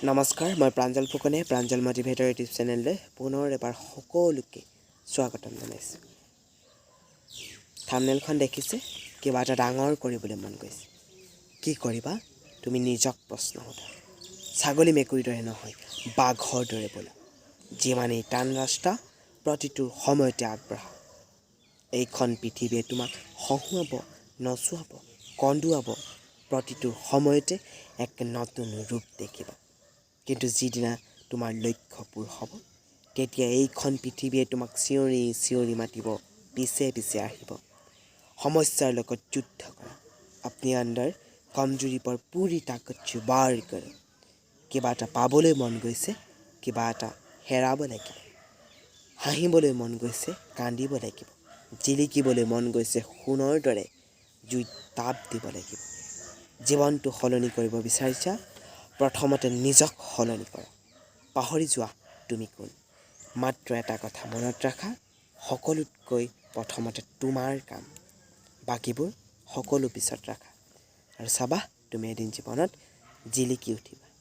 নমস্কাৰ, মই প্ৰাঞ্জল ফুকনে। প্ৰাঞ্জল মটিভেটৰ ইউটিউব চেনেললৈ পুনৰ এবাৰ সকলোকে স্বাগতম জনাইছোঁ। থামনেলখন দেখিছে, কিবা এটা ডাঙৰ কৰিবলৈ মন গৈছে। কি কৰিবা তুমি? নিজক প্ৰশ্ন সোধা। ছাগলী মেকুৰীৰ দৰে নহয়, বাঘৰ দৰে বোলা। যিমানেই টান ৰাস্তা, প্ৰতিটো সময়তে আগবঢ়া। এইখন পৃথিৱীয়ে তোমাক হহুৱাব, নচুৱাব, কন্দুৱাব। প্ৰতিটো সময়তে এক নতুন ৰূপ দেখিবা। কিন্তু যিদিনা তোমাৰ লক্ষ্য পূৰ হ'ব, তেতিয়া এইখন পৃথিৱীয়ে তোমাক চিঞৰি চিঞৰি মাতিব, পিছে পিছে আহিব। সমস্যাৰ লগত যুদ্ধ কৰা। अपने अंदर कमजोरी पर पूरी ताकत से वार करो। কিবা এটা পাবলৈ মন গৈছে, কিবা এটা হেৰাব লাগিব। হাঁহিবলৈ মন গৈছে, কান্দিব লাগিব। জিলিকিবলৈ মন গৈছে, সোণৰ দৰে জুইত তাপ দিব লাগিব। জীৱনটো সলনি কৰিব বিচাৰিছা, প্ৰথমতে নিজক সলনি কৰা। পাহৰি যোৱা তুমি কোন। মাত্ৰ এটা কথা মনত ৰাখা, সকলোতকৈ প্ৰথমতে তোমাৰ কাম, বাকীবোৰ সকলো পিছত ৰাখা আৰু চাবা, তুমি এদিন জীৱনত জিলিকি উঠিবা।